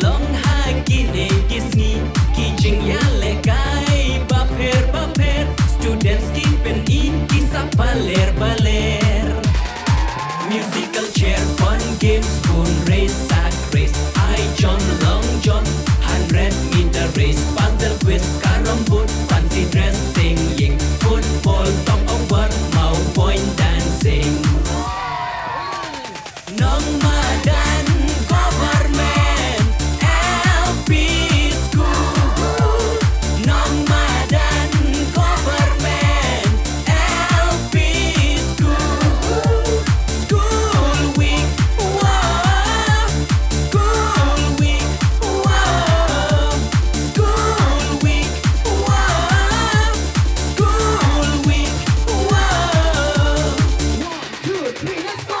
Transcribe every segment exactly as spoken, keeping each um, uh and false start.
Long ha kine ki sngi ki jingïalehkai bapher bapher, students ki pyni ki sa paler baler. Musical chair, fun games, spoon race, sack race, high jump, long jump, hundred meter race, puzzle quiz, carrom board, fancy dress, singing, football, tug of war, Mawpoint dancing. Nongmadan Government L P School. Nongmadan Government L P School. School Week, whoa. School Week, whoa. School Week, whoa. School Week, whoa. Two, three, let's go!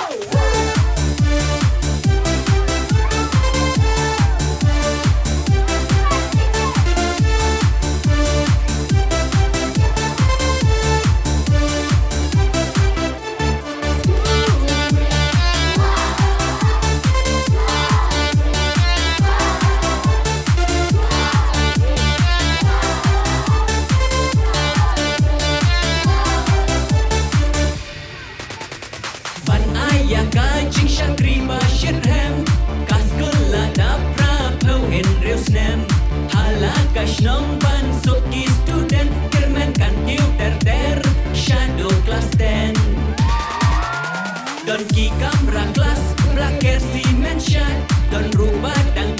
Ban ai ïa ka jingshakri ba shitrhem, ka skul la dap phra phew hynriew snem. Ha la ka shnong ban suk ki student, kyrmen kan kiew ter ter shaduh klas ten. Don ki kamra klas ba la ker cement shad, don ruh ba dang